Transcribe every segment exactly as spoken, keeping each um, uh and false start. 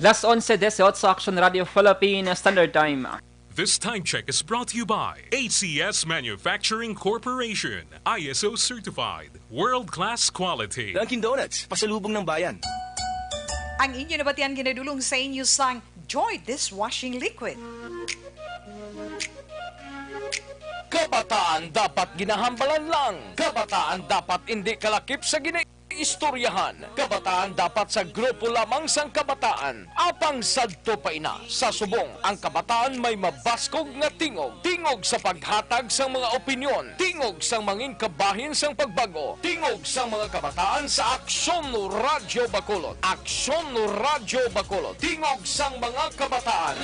Las onse dieciocho, Action Radio Philippine Standard Time. This time check is brought to you by A C S Manufacturing Corporation, I S O certified, world-class quality. Dunkin' Donuts, pasalubong ng bayan. Ang inyo nabatian ginadulong sa inyo sang Joy Dishwashing Liquid. Kabataan dapat ginahambalan lang. Kabataan dapat indi kalakip sa ginaistoryahan. Kabataan dapat sa grupo lamang sang kabataan. Apang sadto pa ina, sa subong, ang kabataan may mabaskog nga tingog. Tingog sa paghatag sang mga opinyon. Tingog sang mangin kabahin sang pagbag-o. Tingog sang mga kabataan sa Aksyon Radyo Bacolod. Aksyon Radyo Bacolod. Tingog sang mga kabataan.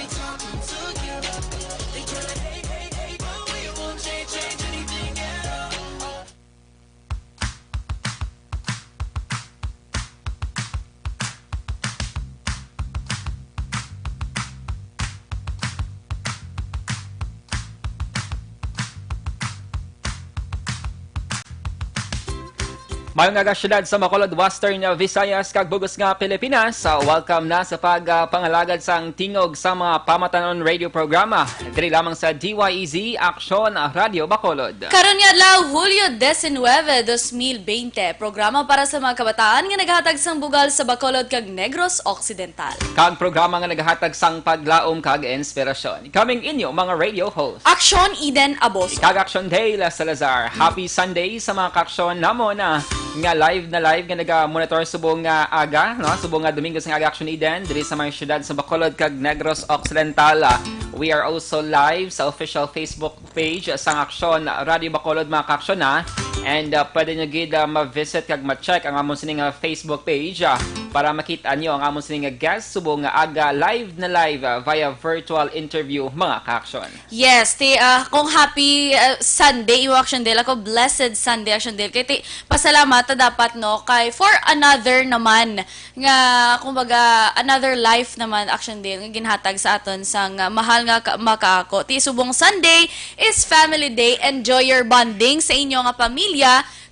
Mayong aga, syudad sa Bacolod, Western Visayas, kag bug-os nga Pilipinas. Ah, welcome na sa pag, ah, pangalagad sang Tingog sa mga Pamatanon radio programa. Diri lamang sa D Y E Z, Aksyon Radio Bacolod. Karon nga adlaw, Hulyo diecinuebe, dos mil veinte, programa para sa mga kabataan nga naghatag sang bugal sa Bacolod kag Negros Occidental. Kag programa nga naghatag sang paglaom kag inspirasyon. Kami ang inyo mga radio host. Aksyon Eden Aboso. Kag Aksyon Dale Salazar. Happy Sunday sa mga kaaksyon namon, ah, nga live na live nga naga-monitor subong nga aga, no? Subong nga Domingo sa aga, Aksyon Eden, diri sa mga syudad sa Bacolod kag Negros Occidental. Ah, we are also live sa official Facebook page sang Aksyon Radio Bacolod, mga kaaksyon, ha. And, uh, pwede nyo gid, uh, ma-visit kag ma-check ang amon sining, uh, Facebook page, uh, para makita nyo ang amon sining, uh, guest subong nga aga live na live, uh, via virtual interview, mga kaaksyon. Yes, ti, uh, kung happy, uh, Sunday imo, Aksyon Del, ako blessed Sunday, Aksyon Del, kay ti pasalamat ta dapat, no, kay for another naman nga, kumbaga, another life naman, Aksyon Del, nga ginhatag sa aton sang, ah, mahal nga ka-, makaako. Ti subong Sunday is Family Day. Enjoy your bonding sa inyo nga pamilya,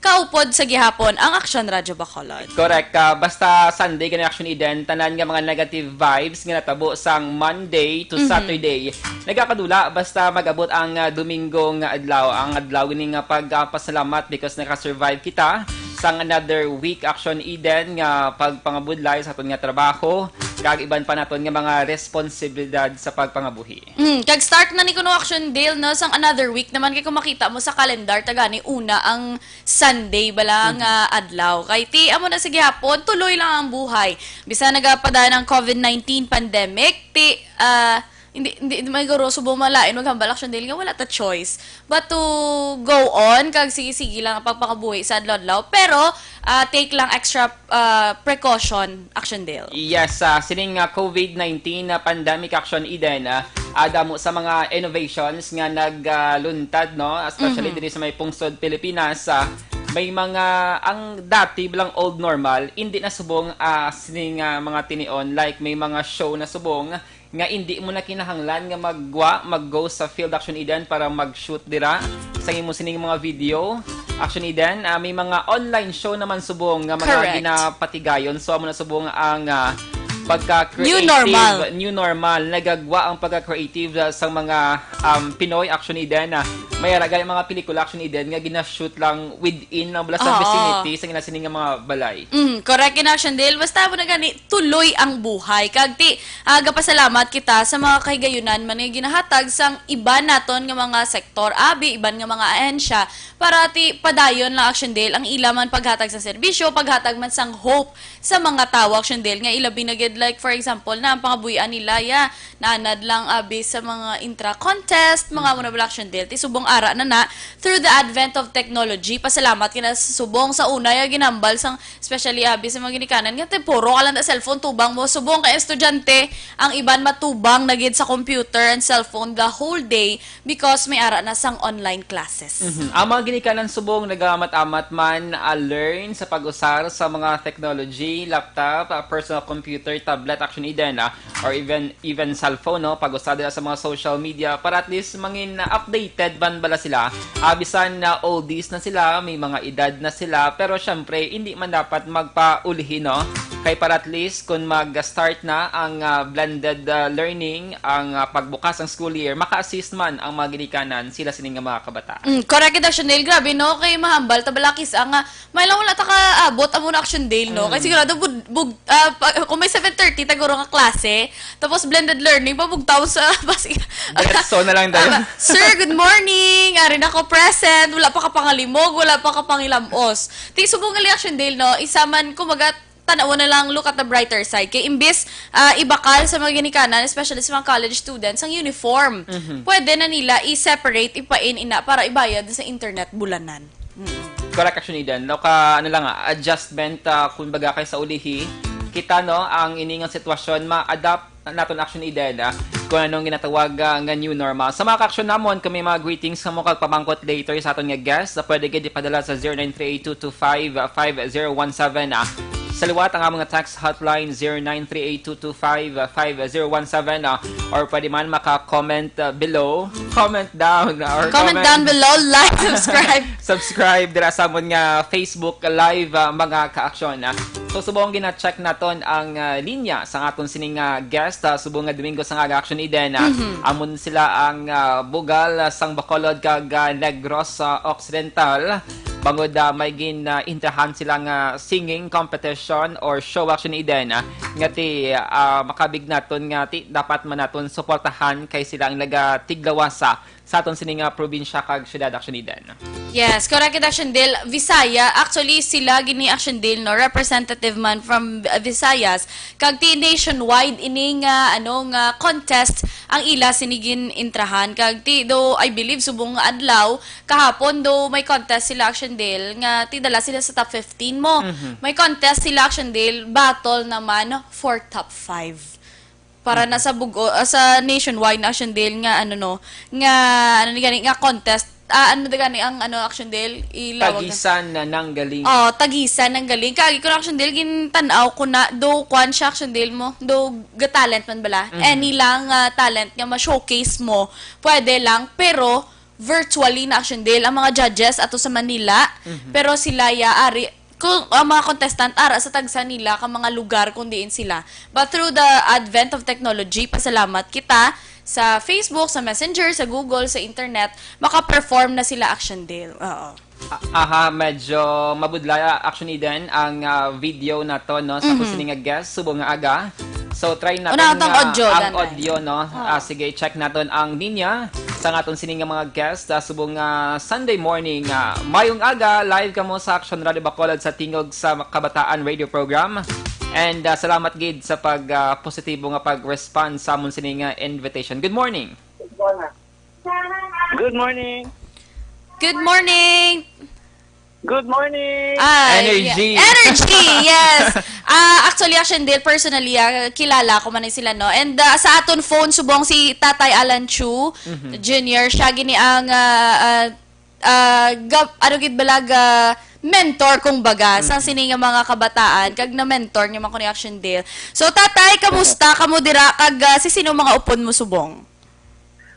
kaupod sa gihapon ang Aksyon Radyo Bacolod. Correct. Ah, basta Sunday gani, Aksyon Eden, tanan nga mga negative vibes nga natabo sang Monday to Mhm. Saturday, nagakadula basta mag-abot ang, ah, Domingo nga adlaw. Ang adlaw gani nga pagpasalamat because nakasurvive kita sang another week, Aksyon Eden, nga pagpangabudlay sa aton nga trabaho, kag iban pa naton nga mga responsibilidad sa pagpangabuhi. Mm, kag start na ni kuno, Aksyon Del, no, sang another week naman, kay kung makita mo sa kalendar, tagani una ang Sunday bala Mhm. nga adlaw. Kay ti, amo na sa gihapon, tuloy lang ang buhay. Bisan nagapadayon ang COVID nineteen pandemic, ti, ah, hindi, hindi, hindi may guro subong malain maghambal, Aksyon Del, nga wala ta choice but to go on, kag sige-sige lang ang pagpangabuhi sa adlaw-adlaw. Pero, ah, take lang extra, ah, precaution, Aksyon Del. Yes, ah, sining, ah, COVID nineteen na pandemic, Aksyon Eden, ah, ah, damo sa mga innovations nga nagluntad, no? Especially Mhm. diri sa may pungsod Pilipinas, ah, may mga, ang dati bilang old normal, hindi na subong, ah, sining, ah, mga tinion, like may mga show na subong nga indi mo na kinahanglan nga maggwa, mag-go sa field, Aksyon Eden, para mag-shoot dira sa imo sining mga video. Aksyon Eden, ah, may mga online show naman subong nga mga Correct. ginapatigayon. So, amo na subong ang, ah, pagka-creative, New normal. new normal. Nagagwa ang pagka-creative, ah, sa mga, um, Pinoy, Aksyon Eden, ah, may ara gani mga pelikula, Aksyon Eden, nga gina-shoot lang within lang bala sa Oo. vicinity sa ginasiling nga mga balay. Mm, correct in, Aksyon Del. Basta mo na gani, tuloy ang buhay. Kag ti, ah, gapasalamat kita sa mga kahigayunan man nga ginahatag sang iban naton nga mga sektor, abi, iban nga mga ahensya, para ti padayon lang, Aksyon Del, ang ila man paghatag sa serbisyo, paghatag man sang hope sa mga tawo, Aksyon Del, nga ilabi na gid, like, for example, na ang pangabuhian nila, ya, naanad lang, abi, sa mga intra-contest, mga Mm. amo na bala, Aksyon Del. Ti subong ara na na, through the advent of technology, pasalamat kita sa subong sa una, ya, ginhambal sang Especially, abi, sa mga ginikanan nga, ti, puro ka lang sa cellphone, tubang mo. Subong kay estudyante, ang iban matubang na gid sa computer and cellphone the whole day because may ara na sang online classes. Mhm. Ang mga ginikanan subong nagamat-amat man, ah, learn sa pag-usar sa mga technology, laptop, ah, personal computer, tablet, Aksyon Eden, ah, or even, even cellphone, no? Pag-usar dira sa mga social media para at least mangin updated man bala sila. Ah, bisan na oldies na sila, may mga edad na sila, pero syempre, hindi man dapat magpaulhi, no? Kay para at least, kung mag-start na ang, ah, blended, ah, learning, ang, ah, pagbukas ang school year, maka-assist man ang mga ginikanan sila sini nga mga kabataan. Mm, correct, Action Dale. Grabe, no? Kay mahambal, tabalakis ang, ah, may lang wala ta kaabot amo na Action Dale, no? Kay Mm. sigurado, bud-, bug-, ah, pa-, kung may seven thirty, taguro nga klase, tapos blended learning, pabugtaw sa, basi-, Diretso na lang dayon. Ah, "Sir, good morning. Ari na ko present. Wala pa ka pangalimog, wala pa ka pangilamos." Ti, subong nga Action Dale, no? Isa man, kumbaga, tanaw na lang, look at the brighter side. Kay imbis, ah, ibakal sa mga ginikanan, especially sa mga college students, ang uniform. Mhm. Pwede na nila i-separate, ipain ina para ibayad sa internet bulanan. Mm. Correct, Action Eden. No, ka, ano lang, ah, adjustment, ah, kumbaga kay sa ulihi. Kita, no, ang ining sitwasyon, ma-adapt naton, Action Eden, ah, kung anong ginatawag, ah, nga new normal. Sa mga ka-action namon, kung may mga greetings kamo kag pamangkot later sa aton nga guest, ah, pwede gid ipadala sa zero nine three eight two two five five zero one seven, ah. Sa liwat, ang among text hotline, zero nine three eight two two five five zero one seven, ah, or pwede man maka-comment, ah, below, comment down, ah, or Comment comment down below, like, subscribe. Subscribe dira sa amon nga Facebook Live, ah, mga ka-action, ah. So, subong gina-check naton ang, ah, linya sa aton sining, ah, guest, ah, subong nga Domingo sa nga Action Eden, ah. Mhm. Amon sila ang, ah, bugal, ah, sang Bacolod kag, ah, Negros, ah, Occidental. Bangod, ah, may gin, ah, intrahan sila nga singing competition or show, Action Eden, ah, nga ti, ah, makabig naton nga ti dapat man naton suportahan kay sila ang nagatiglawasa sa aton sini nga probinsya kag syudad, Action Eden. Yes, correct, Action Dale. Visaya, actually, sila gini, Action Dale, no, representative man from, uh, Visayas. Kag ti nationwide ini nga, ano, nga contest ang ila sini gin-intrahan. Kag ti, though, I believe, subong nga adlaw, kahapon, though, may contest sila, Action Dale, nga ti dala sila sa top fifteen mo. Mhm. May contest sila, Action Dale, battle naman for top five. Para na sa bugo, ah, sa nationwide na Action Dale nga, ano, no, nga, ano ni gani, nga contest. Ah, ano na gani ang, ano, Action Dale? Ilawag na. Tagisan na nang galing. Oh, tagisan nang galing. Kagi ko na Action Dale, gintan-aw ko na, do kwan siya Action Dale mo, do ga-talent man bala. Mhm. Any lang, ah, talent nga ma-showcase mo, pwede lang, pero virtually na Action Dale ang mga judges ato sa Manila, Mhm. pero sila ya ari, kung ang mga contestant ara sa tagsa nila ka mga lugar kung diin sila. But through the advent of technology, pasalamat kita sa Facebook, sa Messenger, sa Google, sa internet, maka-perform na sila Action Dale. Oo. A-, aha, medyo mabudlay, ah, Action Eden, ang, ah, video nato, no, sa Mhm. aton sini nga guest, subong nga aga. So, try naton Una, atong nga audio, ang danay. audio, no? Ah. Ah, sige, check naton ang linya sa aton sini nga mga guest, ah, subong nga Sunday morning. Ah, mayong aga, live kamo sa Action Radio Bacolod sa Tingog sa Kabataan Radio Program. And, ah, salamat gid sa pag, ah, positibo nga pag-respond sa amon sini nga invitation. Good morning. Good morning. Good morning. Good morning. Ay, Energy. Energy, yes. Ah, actually, Action Dale, personally, ah, kilala ko man ni sila, no? And, ah, sa aton phone, subong si Tatay Alan Chu Mhm. Junior, siya gini ang, ah, ah, ah, gab-, ano gid bala, ga-, mentor, kung baga, sa Mhm. sini nga mga kabataan, kag na-mentor niya man ko ni Action Dale. So, Tatay, kamusta? Kamo dira, kag, ah, si sino mga upod mo subong?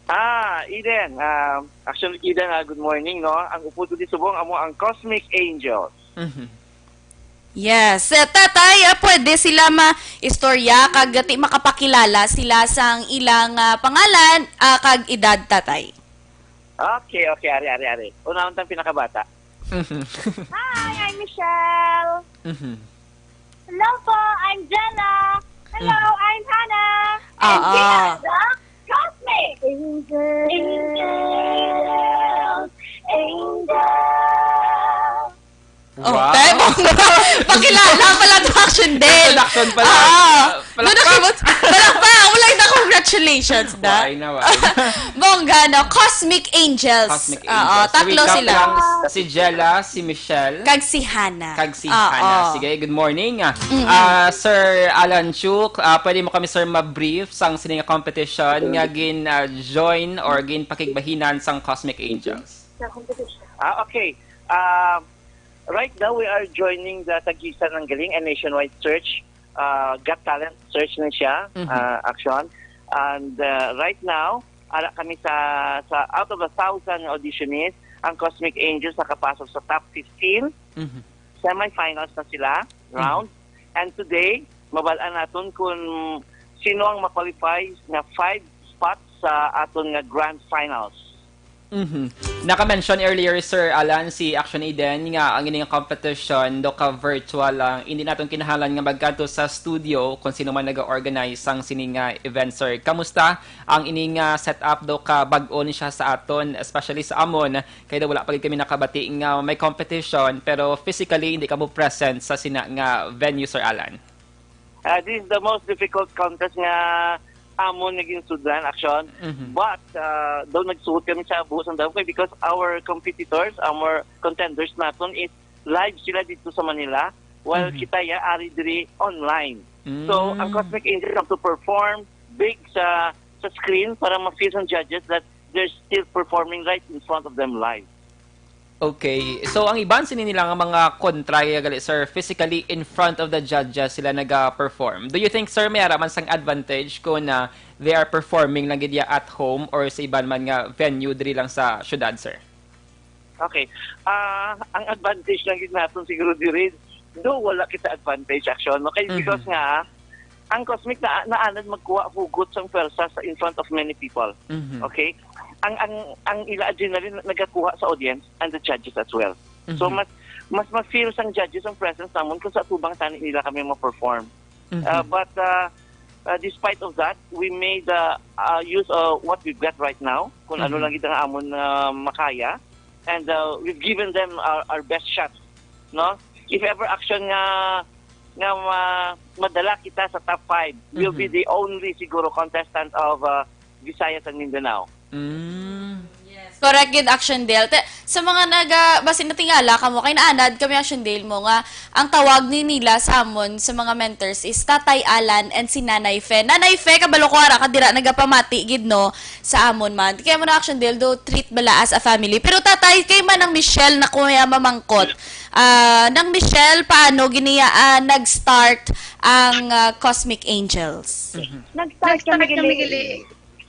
Ah, Eden, ah, actually, Eden, ah, good morning, no? Ang upod ko di subong, amo ang Cosmic Angels. Mhm. Yes. Eh, Tatay, ah, pwede sila ma-istorya kag ti makapakilala sila sang ilang, ah, pangalan, ah, kag edad, Tatay. Okay, okay, ari, ari, ari. Unahon tang pinakabata. Mhm. Hi, I'm Michelle. Mhm. Hello po, I'm Jenna. Hello, Mhm. I'm Hannah. And we Ah, ah. are the Cosmic Angels. Angels. Angels. Oh, Wow. Te, bongga. Pakilala pala to, Action Dale. Introduction pala. Ah, Ah, palakpak. Doon nakibot-, palakpak. Wala na, congratulations, da. Why na, why? Bongga, no? Cosmic Angels. Cosmic Oo, Angels. tatlo Recap sila. lang, si Jella, si Michelle. Kag si Hannah. Kag si Oo. Hannah. Sige, good morning. Ah, Mm-mm. ah, Sir Alan Chuk, ah, pwede mo kami, sir, ma-brief sang sini nga competition nga gin, ah, join or gin pakigbahinan sang Cosmic Angels? Ah, okay. Ah, Right now, we are joining the Tagisan ng Galing, a nationwide search, uh, Got Talent search na siya, Mhm. uh, Action. And, uh, right now, ara kami sa, sa out of a thousand auditionees, ang Cosmic Angels nakapasok sa top fifteen. Mhm. Semifinals na sila, Mhm. round. And today, mabal-an naton kung sino ang ma-qualify nga five spots sa aton nga grand finals. Mhm. Naka-mention earlier, Sir Alan, si Action Eden, nga ang ining competition daw ka virtual lang. Hindi naton kinahanglan nga magkadto sa studio kung sino man nag-organize sang sini nga event, sir. Kamusta ang ining, ah, setup daw ka bag-o ni siya sa aton, especially sa amon, kay daw wala pa gid kami nakabati nga may competition, pero physically hindi kamo present sa sina nga venue, Sir Alan? Ah, this is the most difficult contest nga amon nga ginsudlan, Action. Mhm. But, ah, daw nagsuot kami sa buhos ang dahom kay because our competitors, our contenders naton is live sila dito sa Manila, while Mhm. kita ya ari diri online. So, ang Mm. Cosmic Angel have to perform big sa, sa screen para ma-feel sang judges that they're still performing right in front of them live. Okay. So, ang iban sini nila nga mga kontraya gali, sir, physically in front of the judges sila naga-perform. Do you think, sir, may ara man sang advantage kung, ah, they are performing lang gid ya at home or sa iban man nga venue diri lang sa syudad, sir? Okay. Ah, ang advantage lang gid naton siguro diri, do wala kita advantage, Action, no? Kay Mhm. because nga, ang Cosmic na, naanad magkuha hugot sang pwersa sa in front of many people. Mhm. Okay? Ang, ang, ang ila adrenaline nagakuha sa audience and the judges as well. So, Mhm. mas, mas ma-feel sang judges ang presence namon kung sa atubang tani nila kami ma-perform. Mhm. Uh, but, uh, uh, despite of that, we made, uh, uh, use of what we've got right now, kung ano Mhm. lang gid ang amon, uh, makaya, and, uh, we've given them our, our best shot, no? If ever, Action, nga, nga ma-, madala kita sa top five, will be Mhm. the only siguro contestant of, uh, Visayas and Mindanao. Mm. Correct gid, Action Del. Te, sa mga naga-, basin natingala kamo, kay naanad kami, Action Del, mo nga ang tawag ni nila sa amon, sa mga mentors, is Tatay Alan and si Nanay Fe. Nanay Fe, kabalo ko ara ka dira nagapamati gid, no, sa amon man. Kaya mo na, Action Del, do treat bala as a family. Pero Tatay, kay man ang Michelle na kuya mamangkot. Ah, nang Michelle, paano giniya, ah, nag-start ang, ah, Cosmic Angels? Mhm. Nag-start kami Nag-start kami gili gili.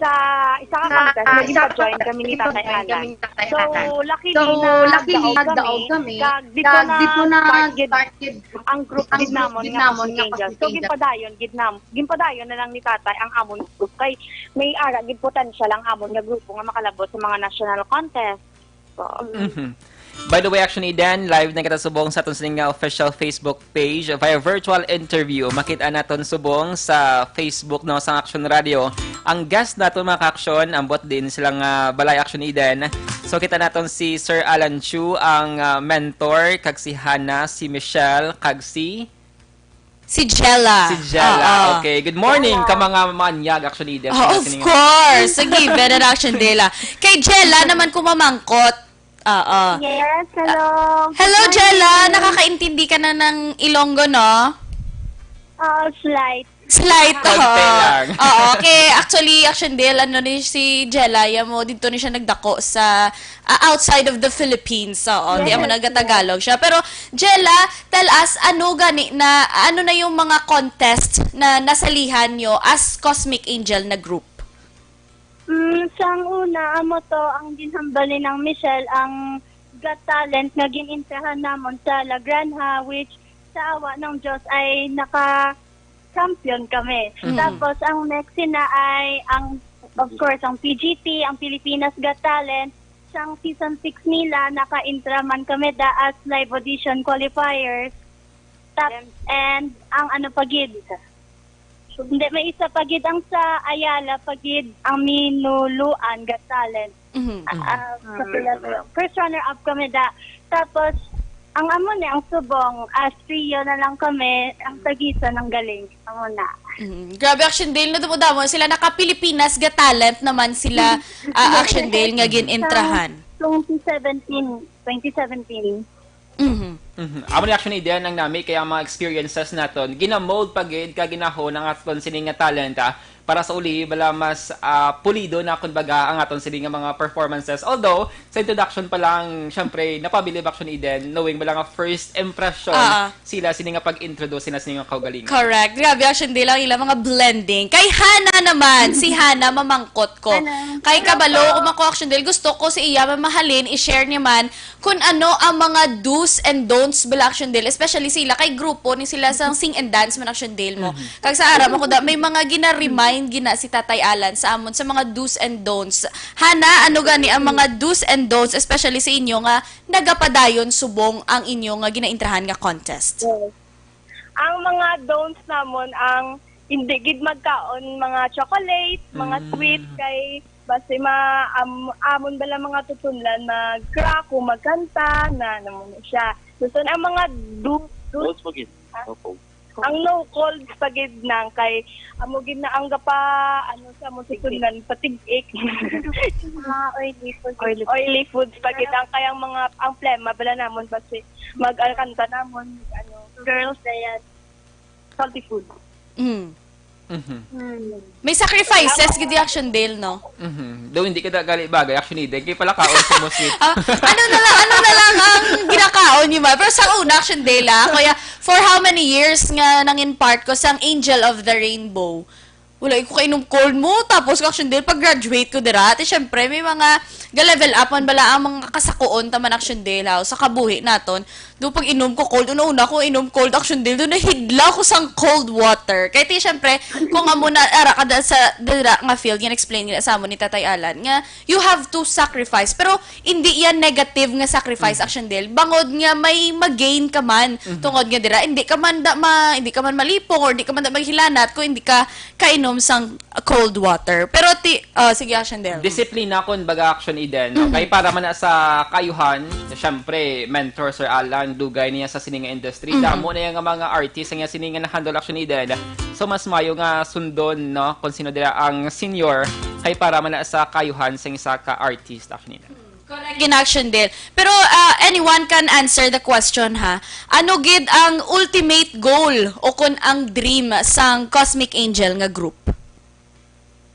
Sa isa ka Sa contest, isa naging ka pa-join contest, kami ni Tatay naging pa-join Alan. kami ni Tatay So, Alan. luckily, So, luckily, nagdaog kami. nagdaog kami. Kag dito Kag na dito na start gid start gid ang group ang gid group namon gid nga namon Cosmic nga Angels. Cosmic So, Angels. ginpadayon gid nam-, ginpadayon na lang ni Tatay ang amon group kay may ara gid potensyal ang amon nga grupo nga makalabot sa mga national contest. So, Mhm. By the way, Action Eden, live na kita subong sa aton sining nga official Facebook page via virtual interview. Makita naton subong sa Facebook, no, sa Action Radio. Ang guest naton, mga ka-action, ambot din sila nga balay, Action Eden. So, kita naton si Sir Alan Chu, ang, ah, mentor, kag si Hannah, si Michelle, kag si Si Jella. Si Jella. Oo. Okay. Good morning, Jella. Ka mga manyag, Action Eden. Oh, of course. Sige, better, Action Dela. Kay Jella naman kung mamangkot. Oo. Yes, hello. Hello, Good Jella. morning. Nakakaintindi ka na ng Ilonggo, no? Oo, slight. Slight, Konti oo. lang. Oo, okay. Actually, Action Dale, ano ni si Jella, ya mo, dito ni siya nagdako sa, ah, outside of the Philippines. Oo, di Yes, amo yes. nagatagalog siya. Pero, Jella, tell us, ano gani na, ano na yung mga contest na nasalihan nyo as Cosmic Angel na group? Mm, sang una, amo to ang ginhambal ni nang Michelle, ang Got Talent nga gin-intrahan namon sa La Granja, which sa awa ng Diyos ay naka-champion kami. Mhm. Tapos ang next sina ay ang, of course, ang P G T, ang Pilipinas Got Talent. Sang season six nila, naka-intra man kami da as live audition qualifiers. Tap-, and ang ano pa gid, hindi, may isa pa gid ang sa Ayala pa gid, ang Minuluan Got Talent. Mhm. Ah, Mhm. sa Mm, Pilar-, mm. First runner-up kami da. Tapos, ang amo ni, ang subong, as trio na lang kami, ang tagisa ng galing. Amo na. Mhm. Grabe, Action Dale, nadamo-damo sila naka Pilipinas Got Talent naman sila, ah, Action Dale nga gin-intrahan. Sa twenty seventeen, twenty seventeen. Mhm. Mhm. Amo ni, Action Eden, ang nami kay ang mga experiences naton ginamold pa gid ka ginahon ang aton sini nga talent, ah, para sa uli bala mas, ah, pulido na, kumbaga, ang aton sini nga mga performances. Although sa introduction pa lang, syempre, napabilib, Action Eden, knowing bala nga first impression Ah, ah. sila sini nga pag-introduce sila sini nga kaugalingon. Correct. Grabe, Action Dale, ang ilang mga blending. Kay Hana naman, si Hana mamangkot ko. Hello. Kay Hello kabalo po. ko, mako, Action Dale, gusto ko si iya mamahalin, i-share niya man kung ano ang mga do's and don'ts bala, Action Del, especially sila kay grupo ni sila sa sing and dance man, Action Del, mo. Mhm. Kag sa ara mo ko da, may mga gina-remind gina si Tatay Alan sa amon sa mga do's and don'ts. Hana, ano gani ang mga do's and don'ts, especially sa inyo nga nagapadayon subong ang inyo nga ginaintrahan nga contest? Yes. Ang mga don'ts namon, ang hindi gid magkaon mga chocolate, mga Mm. sweets, kay basi ma-, am-, amon bala mga tutunlan mag-crack o magkanta na, na mo na siya. So, ang mga do-, do-, Rules mo gid. Ah. Opo. Ang no cold pa gid nang kay amo gid na ang gapa, ano, sa mo tutunlan, patig-ik. Ah, oily food. Oily. Oily foods pa gid ang kayang mga, ang plema bala namon basi mag-, ang kanta namon, mag-, ano, girls na yan. Salty food. Mm. Mhm. Mm. May sacrifices gid, Action Del, no? Mhm. Daw hindi ka da gali bagay, Action Eden. Kay palakaon sa mo sweet. Ah, ano na lang, ano na lang ang ginakaon niyo ba? Pero sa una, Action Del, ah, kaya for how many years nga nangin part ko sang Angel of the Rainbow? Wala ko kainom cold mo, tapos, Action Del, pag-graduate ko dira, ate, syempre, may mga ga-level up man bala ang mga kasakuon ta man, Action Del, ha, sa kabuhi naton. Do pag inom ko cold, una-una ko inom cold, Action Del, do nahidlaw ko sang cold water. Kay ti, syempre, kung amo na, ara ka da sa, dira nga field, yan explain nila sa amon ni Tatay Alan, nga you have to sacrifice. Pero, hindi yan negative nga sacrifice, Mhm. Action Del. Bangod nga may mag-gain ka man, Mhm. tungod nga dira, hindi ka man da ma-, hindi ka man malipong or hindi ka man da maghilanat kung hindi ka kainom sang cold water. Pero ti-, ah, sige, Action Del. Disiplina kun baga, Action Eden, no? Mhm. Kay para man na sa kaayuhan, syempre, mentor Sir Alan, dugay niya sa sini nga industry. Mhm. Damo na yung mga artist nga sini nga na-handle, Action Eden. So, mas mayo nga sundon, no, kung sino dira ang senior, kay para man na sa kaayuhan sa isa ka artist, Action Eden. Correct gid, Action Del. Pero, ah, anyone can answer the question, ha? Ano gid ang ultimate goal o kun ang dream sang Cosmic Angel nga group?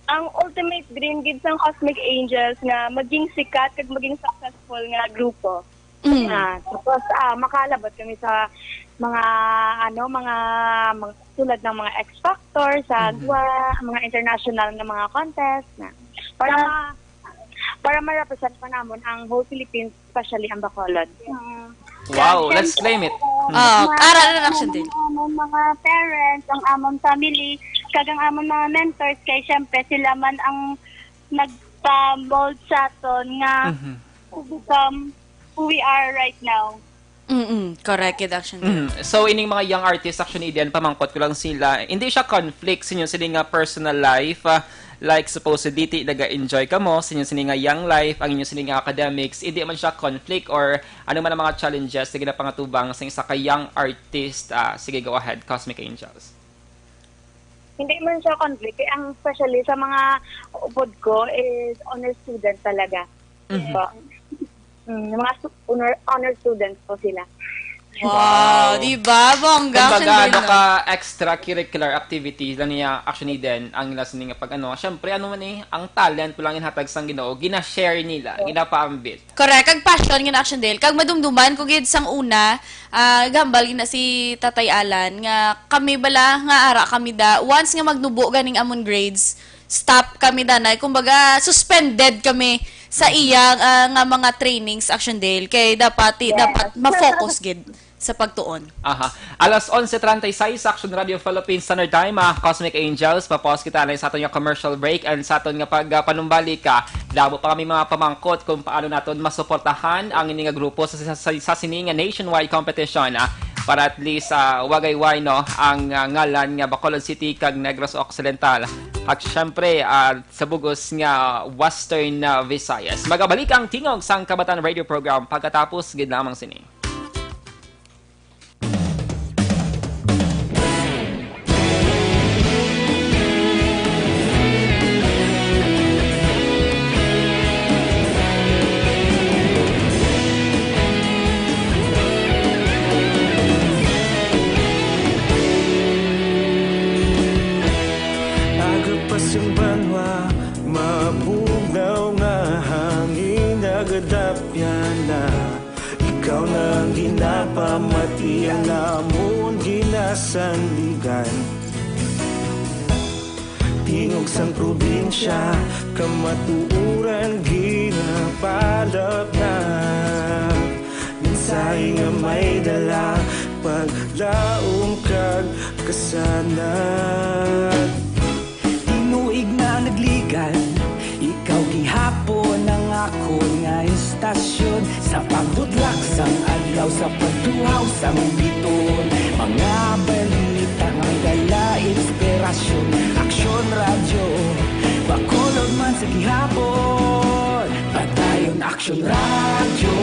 Ang ultimate dream gid sang Cosmic Angels nga maging sikat kag maging successful nga grupo. Mm. Ah, tapos, ah, makalabot kami sa mga, ano, mga, mga tulad ng mga X Factor, sa Mhm. G W A, mga international nga mga contest na para Tama. ma-, para ma-represent pa namon ang whole Philippines, especially ang Bacolod. Mm. Wow, Kaya, let's syempre, claim it. Mm. Ah, mga, kara na lang siya din. Ang amon mga parents, ang amon family, kag ang amon mga mentors, kay syempre sila man ang nagpa-mold sa aton nga Mhm. to become who we are right now. Mm-mm, correct, gid, Action Del. Mm. So, ining mga young artists, Action Eden, pamangkot ko lang sila, hindi siya conflict sa inyo sini nga personal life, ah, like, suppose, diti naga-enjoy kamo sa inyo sini nga young life, ang inyo sini nga academics, hindi man siya conflict or ano man ang mga challenges na ginapangatubang sa isa ka young artist? Ah, sige, go ahead, Cosmic Angels. Hindi man siya conflict, eh, ang especially sa mga upod ko is honor student talaga. Mhm. So, mm, yung mga stu-, honor, honor students po sila. Wow, Wow. di ba? Bongga, Kumbaga, Action Del, ano no? ka, extracurricular activities lang niya, Action Eden, ang ila sini nga pag ano. Syempre, ano man eh, ang talent mo lang inhatag sang Ginoo, gina-share nila, Oh. ginapaambit. Correct, kag passion nga, Action Del. Kag madumduman ko gid sang una, ah, gambal gid na si Tatay Alan nga kami bala nga ara kami da, once nga magnubo ganing amon grades, stop kami danay. Kumbaga, suspended kami sa Mhm. iyang, ah, nga mga trainings, Action Del. Kay dapat, Yes. dapat ma-focus gid sa pagtuon. Aha. Alas onse treinta y seis, Action Radio Philippines Standard Time, ah, Cosmic Angels. Papos kita na sa aton nga commercial break and sa aton nga pag, ah, panumbalik, ah, damo pa kami mga pamangkot kung paano naton masuportahan ang ini nga grupo sa, sa, sa, sa sini nga nationwide competition, ah, para at least, ah, wagayway, no, ang, ah, ngalan nga Bacolod City kag Negros Occidental. At syempre, ah, sa bugos nga Western, ah, Visayas. Magabalik ang Tingog sang Kabataan Radio Program pagkatapos gid lamang sini. Aga pa sing banwa, mabugnaw nga hangin, nagadapyan na. Ikaw na ang ginapamati, ang amon ginasandigan. Tingog sang probinsya, kamatuoran ginapalapnap. Ning Tayo nga may dala, paglaom kag kasanag. Tinuig na nagligan, ikaw gihapon ang akon nga istasyon. Sa pagbudlak sang adlaw, sa pagtuhaw sang biton, mga balita nga may dala inspirasyon. Aksyon Radyo, Bacolod man sa gihapon. Padayon Aksyon Radyo,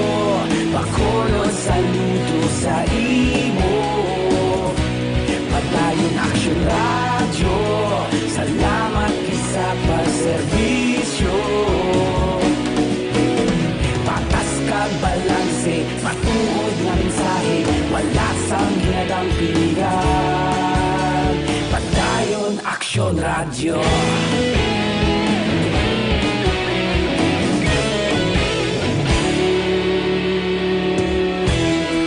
Bacolod, saludo sa imo. Padayon Aksyon Radyo, salamat gid sa pagserbisyo. Patas kag balanse, matuod nga mensahe, wala sang ginadampigan. Padayon Aksyon Radyo.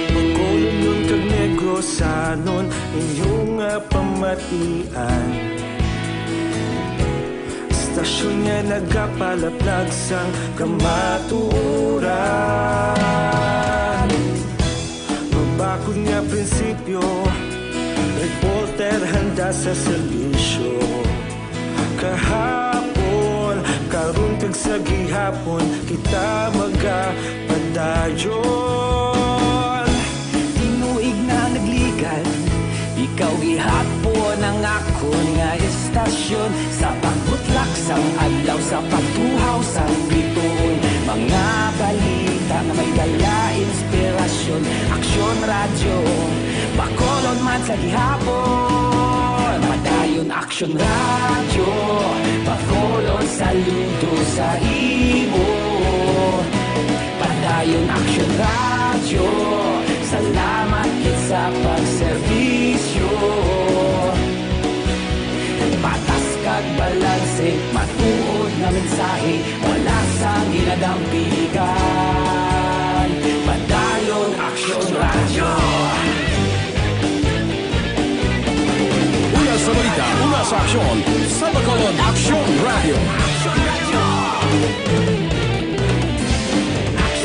Bacolodnon kag Negrosanon, inyo nga pamatian. Istasyon nga nagapalaplag sang kamatuoran. Mabakod nga prinsipyo, reporter handa sa serbisyo. Kahapon, karon kag sa gihapon, kita magapadayon. Tinuig na nagligan, ikaw gihapon ang akon nga istasyon. Sa pagbutlak sang adlaw, sa pagtuhaw sang bituon, mga balita nga may dala inspirasyon. Aksyon Radyo, Bacolod man sa gihapon. Padayon Aksyon Radyo, Bacolod, saludo sa imo. Padayon Aksyon Radyo, salamat gid sa pagserbisyo. Patas kag balanse, matuod nga mensahe, wala sang ginadampigan. Padayon Aksyon Radyo. Una sa balita, una sa aksyon, sa Bacolod Aksyon Radyo.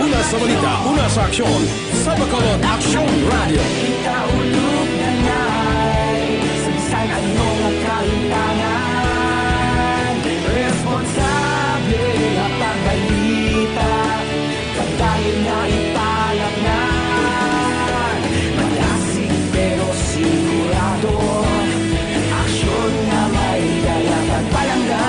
Una sa balita, una sa aksyon, sa Bacolod Aksyon Radyo. Kita ulog na ngay, sa bisan ano nga kahintangan, responsable nga pagbalita, padayon nga ipalatnan. Malasig pero sigurado, aksyon nga may dala kag palangga.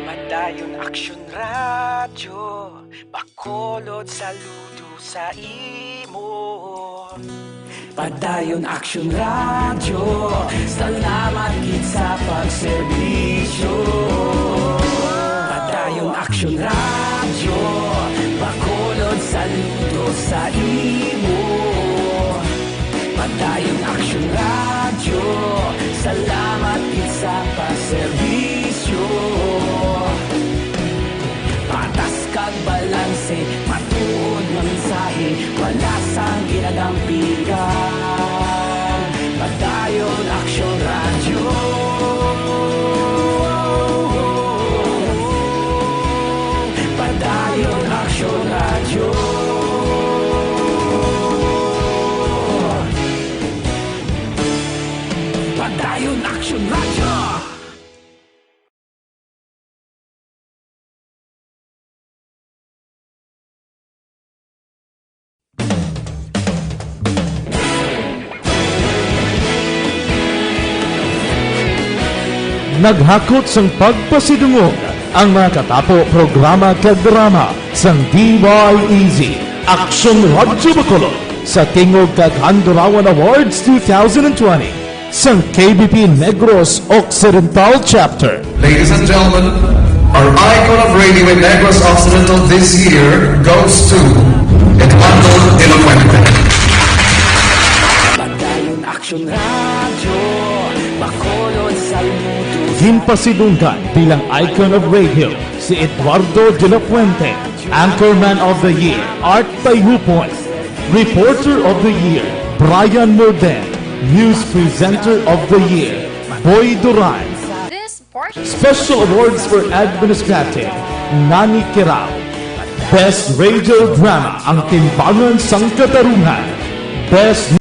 Padayon Aksyon Radyo, Bacolod, saludo sa imo. Padayon Aksyon Radyo, salamat gid sa pagserbisyo. Padayon Aksyon Radyo, Bacolod, saludo sa imo. Padayon Aksyon Radyo, salamat gid sa pagserbisyo. Patas kag balanse, matuod nga mensahe, wala sang ginadampigan. Padayon Aksyon Radyo. Padayon Aksyon Radyo. Padayon Aksyon Radyo. Naghakot sang pagpasidungog ang mga katapo, programa kag drama sang D Y E Z, Aksyon Radyo Bacolod, sa Tingog kag Handurawan Awards two thousand twenty. Sang K B P Negros Occidental Chapter. Ladies and gentlemen, our icon of radio in Negros Occidental this year goes to Eduardo de la Fuente. Padayon Aksyon Radyo, Bacolod, saludo. Ginpasidunggan bilang icon of radio si Eduardo de la Fuente. Anchorman of the Year, Art Tayupoy. Reporter of the Year, Brian Morden. News Presenter of the Year, Boy Duran. This portion Special Awards for Administrative, Nani Kirao. Best Radio Drama, Ang Timbangan sang Katarungan. Best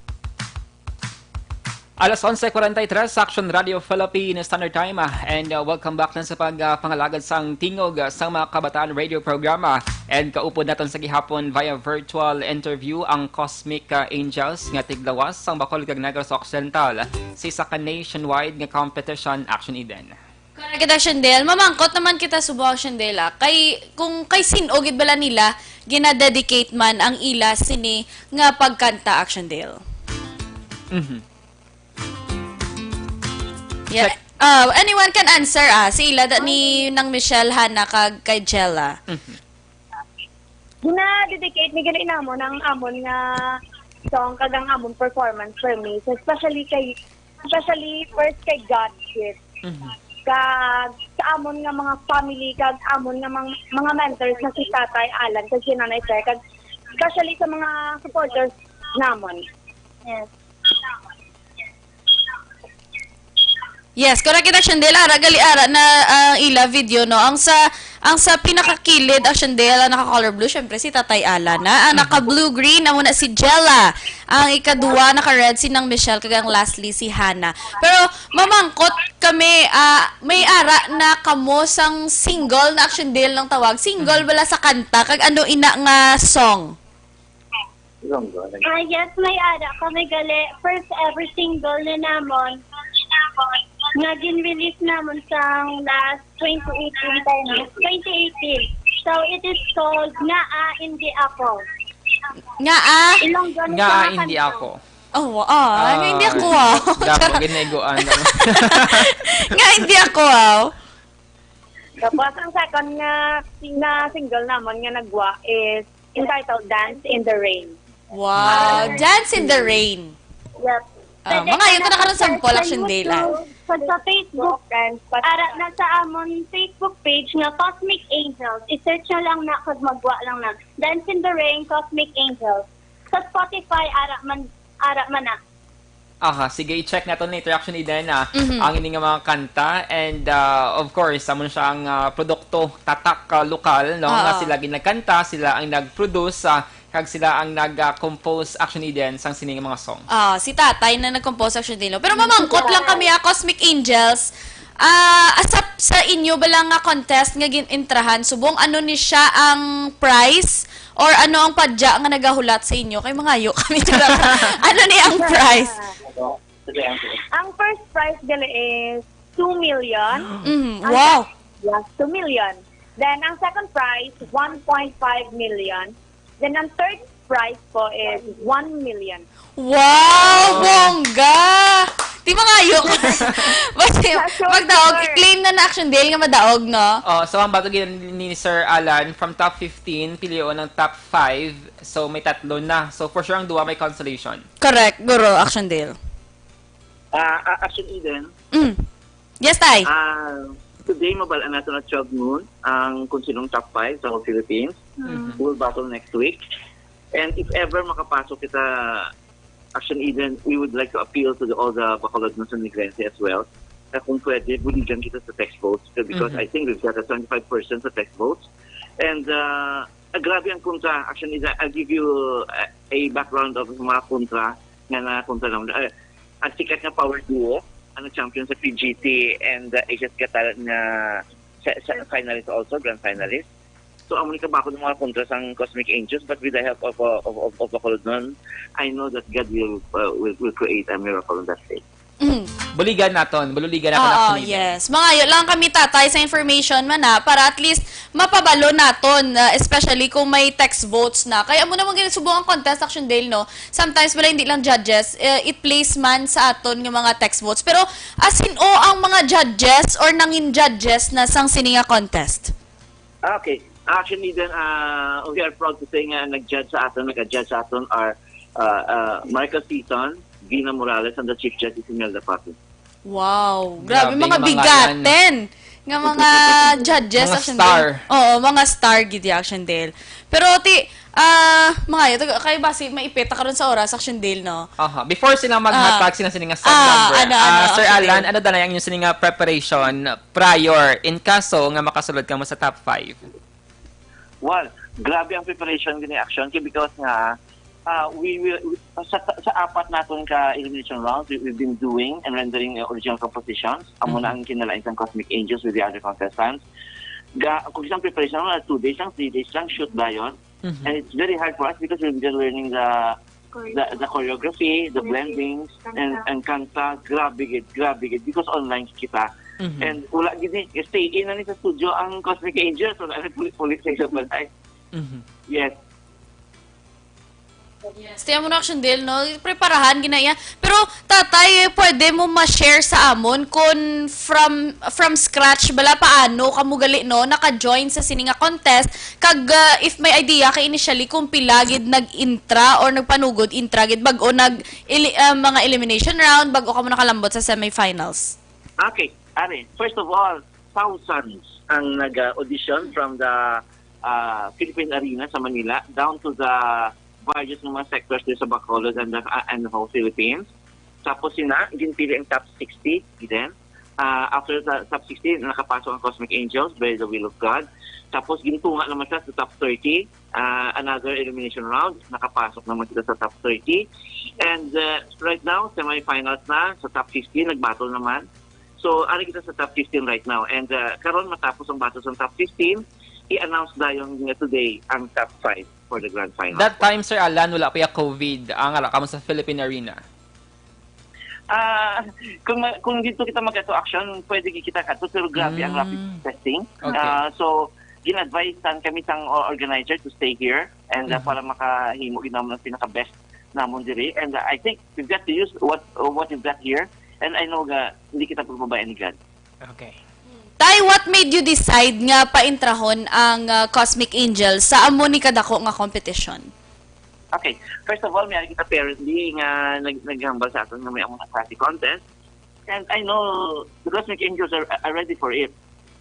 Alas onse cuarenta y tres sa Action Radio Philippine Standard Time, ah, and, uh, welcome back na sa pag, uh, pangalagad sang tingog, uh, sang mga kabataan radio programa. And kaupod naton sa gihapon via virtual interview ang Cosmic, uh, Angels nga tiglawas sang Bacolod kag Negros Occidental sa isa ka nationwide nga competition, Action Eden. Correct kita, Shendel. Mamangkot naman kita subong, Shendel, ah. Kay, kung kay sin-o gid bala nila, ginadedicate man ang ila sini nga pagkanta, Action Dale. Mhm. Yeah. Check. Uh, anyone can answer, ah. Si ila da ni nang Michelle, Hannah, kag kay Jella. Mhm. Gina-dedicate ni gali namon ang amon nga song kag ang amon performance for me. So, especially kay, especially first kay God Gift. Mhm. Kag sa amon nga mga family, kag amon nga mga, mga mentors na si Tatay Alan, kag si Nanay Fer, kag especially sa mga supporters namon. Yes. Yes, correct kita, Shendel. Ara, gali, ara na, ah, ila video, no? Ang sa, ang sa pinakakilid, ang Shendel, ang naka-color blue, syempre, si Tatay Alan, na. Ang naka-blue-green, amo na si Jella. Ang ikaduwa, naka-red, si Nang Michelle, kag ang lastly, si Hannah. Pero, mamangkot kami, ah, may ara na kamo sang single na, Action Dale, ng tawag. Single bala sa kanta, kag ano ina nga song? Ah, yes, may ara kami gali. First ever single na namon nga gin-release namon sang last twenty eighteen time. Twenty eighteen. So, it is called Ngaa Indi Ako. Ngaa? Ilonggo ni Ngaa Indi Ako. Oh, ah, nga hindi ako, ah. Damo giniguan. Nga hindi ako, ah. Tapos ang second nga, nga single namon nga nagwa is entitled Dance in the Rain. Wow, Dance in the Rain. Yep. Ah, pwede mga ka yun na na karon sa sample, Action Dale, ah. YouTube, kag sa Facebook. Ara na sa amon Facebook page nga Cosmic Angels. I-search na lang na kag magwa lang na Dance in the Rain, Cosmic Angels. Sa Spotify, ara man, ara man na. Aha, sige, i-check naton later, Action Eden, ah, Mhm. ang ini nga mga kanta. And, ah, of course, amo na siya ang, ah, produkto, tatak, ah, lokal, no? Nga Oo. Sila ginagkanta, sila ang nag-produce, ah, kag sila ang nag, ah, compose, Action Eden, sang sini nga mga song. Ah, si Tatay na nag-compose, Action Eden, no? Pero mamangkot lang kami, ah, Cosmic Angels. Ah, asap sa inyo bala nga contest nga gin-intrahan, subong ano ni siya ang prize or ano ang padya nga nagahulat sa inyo? Kay mangayo kami, charot. Ano ni ang prize? Ang first prize gali is two million. Mm, Ang wow. Yes, two million. Then, ang second prize, one point five million. Then, ang third prize po is one million. Wow, bongga! Di mangayo. Basta, Sa short magdaog, order. I-claim na na, Action Dale, nga madaog, no? Oh, so ang bato gid ni Sir Alan, from top fifteen, pilion ang top five. So, may tatlo na. So, for sure, ang duwa may consolation. Correct, guro, Action Dale. Ah, ah, Action Eden. Mm. Yes, Tay. Ah, today, mabal-an nato na twelve noon ang kung sinong top five sa whole Philippines. Mm. We'll battle next week. And if ever makapasok kita, Action Eden, we would like to appeal to the, all the Bacolodnos and Negrense as well. Na kung pwede, buligan kita sa text votes because Mhm. I think we've got a twenty-five percent sa text votes. And, uh, ah, grabe ang kontra. Action Eden, I'll give you, uh, a background of mga kontra nga na kontra naman. Uh, ang sikat nga power duo, ang nag-champion sa P G T and, uh, Asia's Got Talent nga sa, sa finalist also, grand finalist. So, amo ni kabakod ang mga kontra sang Cosmic Angels, but with the help of, uh, of, of, of Bacolodnon, I know that God will, uh, will, will create a miracle on that day. Mm. Buligan naton, bululigan naton, Oo, Action Eden. Yes. Mangayo lang kami, Tatay, sa information man, ha, para at least mapabalo naton, uh, especially kung may text votes na. Kaya amo naman gani subong ang contest, Action Dale, no? Sometimes wala, hindi lang judges, uh, it plays man sa aton nga mga text votes. Pero, ah, sin-o ang mga judges or nangin judges na sang sini nga contest? Ah, okay. Action Eden, ah, we are proud to say nga nag-judge sa aton, nag-judge sa aton are, ah, ah, Michael Seaton, Vina Morales, and the Chief Judge is Imelda Papi. Wow. Grabe, grabe mga bigaten nga mga judges, mga star. Oo, mga star gid ya, Action Dale. Pero ti, ah, mga ito, kay basi maipit ta karon sa oras, Action Dale, no? Aha. Before sila maghatag sila sini nga song number. Ano, ano, Sir Alan, ano danay ang inyong sini nga preparation prior in kaso nga makasulod kamo sa top five? Well, grabe ang preparation gini, Action, kay because nga, ah, we will, we, sa, sa apat naton ka elimination rounds, we, we've been doing and rendering, uh, original compositions. Amo na ang kinalain sang Cosmic Angels with the other contestants. Ga, kung isang preparation, mga two days lang, three days lang, shoot dayon. And it's very hard for us because we're just learning the, the, the choreography, the blendings, and, and kanta. Grabe gid, grabe gid, because online kita. And wala gid ni, stay in na ni sa studio ang Cosmic Angels, wala na puli-puli sa isang balay. Yes. Yes, tiyan mo na, Action Dale, no? Preparahan, ginaya. Pero, tatay, pwede mo ma-share sa amon kung from, from scratch, bala paano kamo gali, no? Naka-join sa sini nga contest. Kag, ah, if may idea ka initially kung pila gid nag-intra or nagpanugod, intra gid, bag-o nag, ili-, ah, mga elimination round, bag-o kamo nakalambot sa semifinals. Okay, ari, first of all, thousands ang nag-audition from the, ah, Philippine Arena sa Manila down to the various nga mga sectors diri sa Bacolod and the, ah, and the whole Philippines. Tapos sina, ginpili ang top sixty, then, ah, after sa top sixty, nakapasok ang Cosmic Angels, By the Will of God. Tapos gintunga naman siya sa top thirty, ah, another elimination round, nakapasok naman sila sa top thirty. And, ah, right now, semifinals na, sa top fifteen, nag-battle naman. So, ari kita sa top fifteen right now. And, ah, karon matapos ang battle sa top fifteen, i-announce dayon nga today ang top five for the grand final. That time, Sir Alan, wala pa ya COVID. Ang ara kamo sa Philippine Arena. Ah, kung ma-, kung dito kita mag-ato, Action, pwede kita kato, pero grabe ang rapid testing. Okay. Ah, so, gin-advise tan kami sang o-, organizer to stay here and, ah, para makahimo gid namon ang pinaka-best namon diri. And, ah, I think we've got to use what, what we've got here. And I know nga hindi kita pagpabayaan ni God. Okay. Tay, what made you decide nga paintrahon ang, ah, Cosmic Angels sa amo ni kadako nga competition? Okay. First of all, may kita parent day nga nag-, naghambal sa aton nga may amo nga klase contest. And I know the Cosmic Angels are, are ready for it.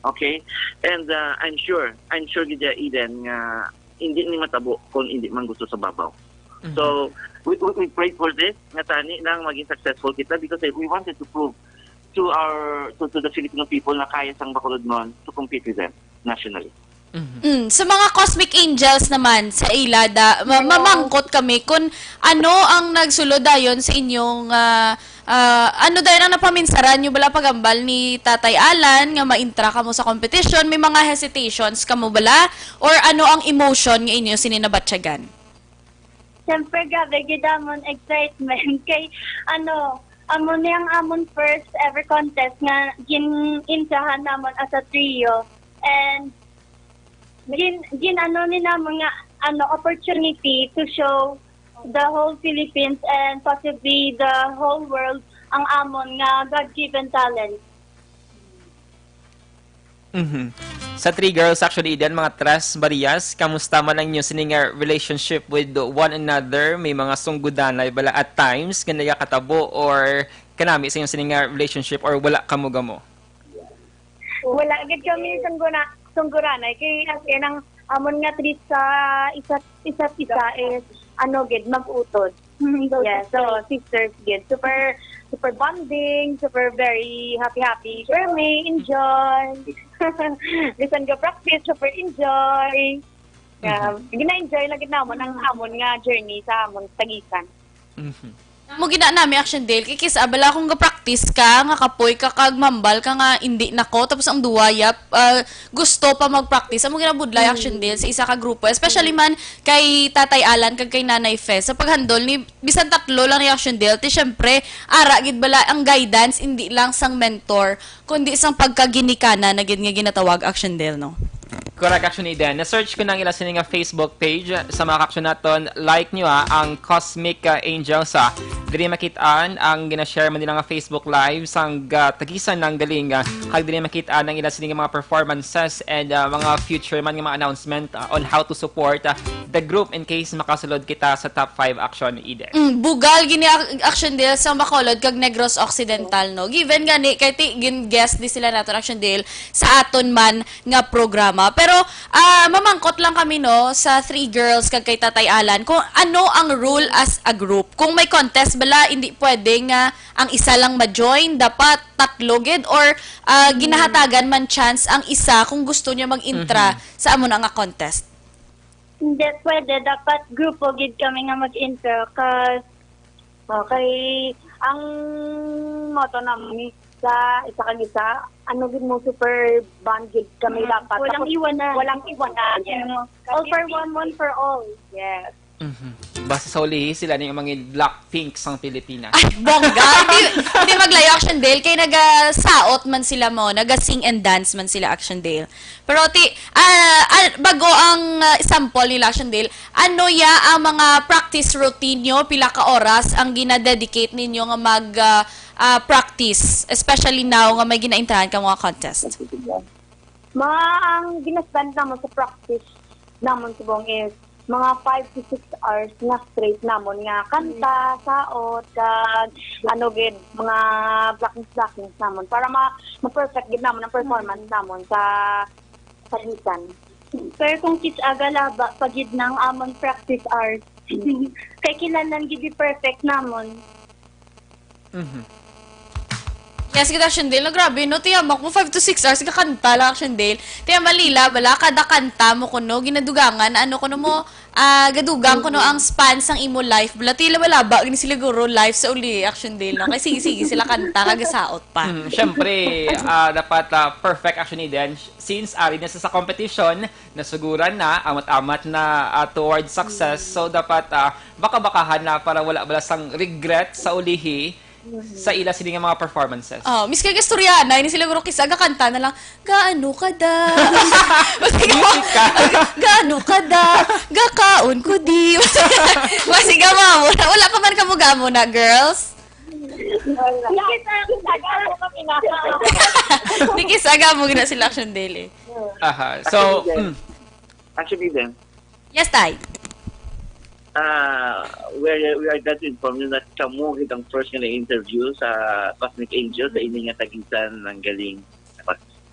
Okay? And, uh, I'm sure, I'm sure gid ya, Eden, nga hindi ni matabo kung hindi man gusto sa babaw. So, we, we, we prayed for this, nga tani lang maging successful kita because, eh, we wanted to prove to our, to, to the Filipino people na kaya sang Bacolodnon to compete with them nationally. Mm, sa mga Cosmic Angels naman, sa ila da, ma-, mamangkot kami kung ano ang nagsulod dayon sa inyong, ah, ah, ano dayon ang napaminsaran nyo bala pagambal ni Tatay Alan nga maintra kamo sa competition? May mga hesitations kamo bala? Or ano ang emotion nga inyo sini nabatyagan? Siyempre, grabe gid amon excitement kay, ano, amo ni ang amon first ever contest nga gin-intrahan namon as a trio. And gin-, gin-, ano ni namon nga, ano, opportunity to show the whole Philippines and possibly the whole world ang amon nga God-given talent. Mhm. Sa Three Girls, actually, Eden, mga tres Marias, kamusta man ang inyo sini nga relationship with one another? May mga sunggudanay bala at times nga nagakatabo or kanami sa inyo sini nga relationship or wala kamo gamo? Wala gid kami sungguna-, sungguranay kay as in ang amon nga treat sa isa't, isa't isa is ano gid, mag-utod. Yes, so sisters gid. Super, super bonding, super very happy-happy. Pero may enjoy. Bisan ga practice, super enjoy. Yeah, gina-enjoy lang gid namon ang amon nga journey sa amon tagisan. Mhm. Mo gina nami, Action Dale, kay kis-a bala kung ga-practice ka, nga kapoy ka, kag mambal ka nga indi na ko, tapos ang duwa, yap, ah, gusto pa mag-practice. Amo ginabudlay, Action Dale, sa isa ka grupo, especially man kay Tatay Alan kag kay Nanay Fez. Sa paghandol ni bisan tatlo lang ni Action Dale, ti syempre, ara gid bala ang guidance, indi lang sang mentor, kundi sang pagkaginikanan na gid nga ginatawag, Action Dale, no? Correct, Action Eden. Na-search ko nang ila sini nga Facebook page. Sa mga ka-action naton, like nyo, ha, ang Cosmic, uh, Angels, ha. Diri makit-an ang gina-share man nila nga Facebook Live sang, ah, Tagisan ng Galing, ah, kag diri makit-an ang ila sini nga mga performances and, ah, mga future man nga mga announcement, ah, on how to support, ah, the group in case makasulod kita sa top five, Action Eden. Mm, bugal gini ak-, Action Dale, sa Bacolod kag Negros Occidental, no? Given gani kay ti-, gin-guest di sila naton, Action Dale, sa aton man nga programa. Pero, ah, mamangkot lang kami, no, sa three girls kag kay Tatay Alan kung ano ang rule as a group. Kung may contest bala, hindi pwede nga ang isa lang ma-join, dapat tatlo gid, or, ah, ginahatagan man chance ang isa kung gusto niya mag-intra Mhm. sa amo na nga contest? Hindi pwede, dapat grupo gid kami nga mag-intra, 'cause, okay, ang motto namin sa isa kag isa, ano gid mo, super bond gid kami Mm. dapat. Walang Tapos, iwanan. walang iwanan. Yes. All for one, one for all. Yes. Mhm. Basta sa ulihi, sila ni ang mga Blackpink sang Pilipinas. Ay, bongga! Hindi, hindi maglayo, Action Dale, kay nagasaot man sila mo, naga-sing and dance man sila, Action Dale. Pero ti, ah, ah, bago ang, ah, sample nila, Action Dale, ano ya ang mga practice routine nyo? Pila ka oras ang gina-dedicate ninyo nga mag, ah, ah, practice, especially now nga may ginaintrahan ka mga contest? Mga ang gina-spend namon sa practice namon subong is mga five to six hours nga straight namon nga kanta, saot, kag ano gid, mga blockings-blockings namon para ma-, ma-perfect gid namon ang performance Mm. namon sa Tagisan. Pero kung kids aga laba pa gid nang amon practice hours. Kay kinahanglan gid i-perfect namon. Mhm. Yes, gid, Action Dale. No, grabe, no? Tiyamak mo, five to six hours, gakanta lang, Action Dale. Tiyamak, Lila, bala, kada kanta mo kuno, ginadugangan, ano kuno mo, ah, gadugang kuno ang span sang imo life. Bala, tila wala ba, gini sila guro, life sa uli, Action Dale, no? Kay sige-sige sila kanta, kagasaot pa. Mm, syempre, ah, dapat, ah, perfect, Action Eden. Since ari na sa, sa competition, nasuguran na, amat-amat na, ah, towards success. So, dapat, ah, baka-bakahan na para wala bala sang regret sa ulihi sa ila sini nga mga performances. Oh, miski istorya na, ini sila guro kisa, gakanta na lang, "Gaano ka da?" Basta ikaw, Music ka. "Gaano ka da? Gakaon ko di." Basta ikaw, ma'am, wala, wala pa man ka mo gamo na, girls. Nikis aga mo gina sila, Action Dale. Aha. So, Actually, then, mm. actually, then, Yes, Tay. Ah, we are, we are glad to inform you that kamo gid ang first nga na-interview sa Cosmic Angel sa ini nga Tagisan ng Galing.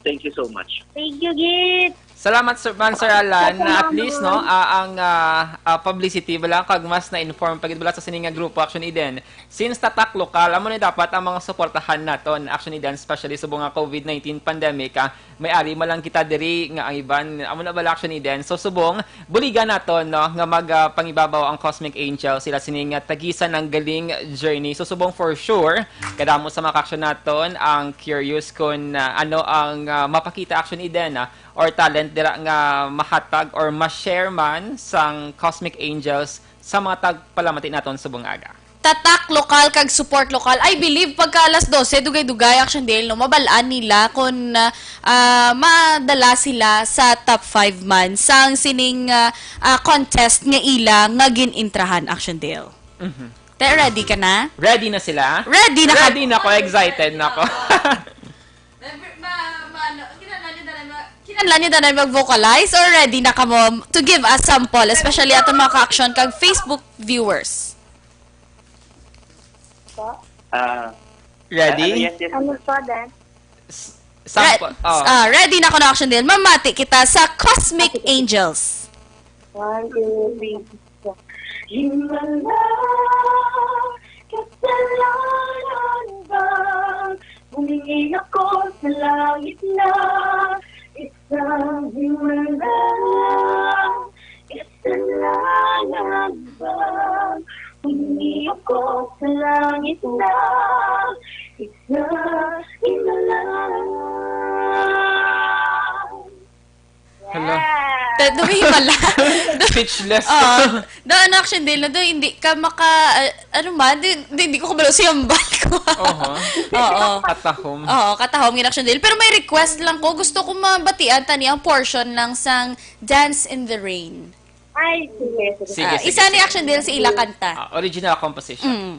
Thank you so much. Thank you, gid. Salamat, Sir, man, Sir Alan, na at least, no, ah, ang, ah, ah, publicity bala, kag mas na-inform pa gid bala sa sini nga grupo, Action Eden. Since tatak lokal, amo ni dapat ang mga suportahan naton, Action Eden, especially subong nga COVID nineteen pandemic, ah, may ari man lang kita diri nga ang iban, amo na bala, Action Eden. So, subong, buligan naton, no, nga mag, ah, pangibabaw ang Cosmic Angel, sila sini nga Tagisan ng Galing journey. So, subong for sure, kadamo sa mga ka-action naton ang curious kung, ah, ano ang, ah, mapakita, Action Eden, ah, or talent dira nga mahatag or ma-share man sang Cosmic Angels sa mga tagpalamati naton subong aga. Tatak lokal kag support lokal. I believe pagka alas dose, dugay-dugay, Action Dale, no, mabal-an nila kung, ah, madala sila sa top five man sang sining, ah, ah, contest nga ila nga gin-intrahan, Action Dale. Mhm. Te, ready ka na? Ready na sila? Ready na ka- Ready na ko, excited na ko. Ma-, ma-, ano, kinahanglan niyo na mag-, kinahanglan niyo na mag-vocalize or ready na kamo to give us sample, especially aton mga ka-action kag Facebook viewers? Ah, Ready? Ano, yes, yes. Ano po, Dan? S-, sample. Re-, Oh. ah, ready na ko na, Action Dale. Mamati kita sa Cosmic Angels. One, two, three. Himala, kasalanan ba? Humingi ako sa langit na isang himala. Kasalanan ba? Humingi ako sa langit na isang himala. Hala. Yes. Te, dumihimala. Speechless. Oo. Do, ano, Action Dale, na do, hindi ka maka, ah, ano man, di, di, di ko kabalo sa hambal ko. Oho. Oo. Katahom. Oo, katahom, gid, Action Dale. Pero may request lang ko. Gusto ko mabatian tani ang portion lang sang Dance in the Rain. Ay, sige, sige. Sige, Ah, sige, isa ni sige. Action Dale sa ila kanta. Ah, original composition. Mm.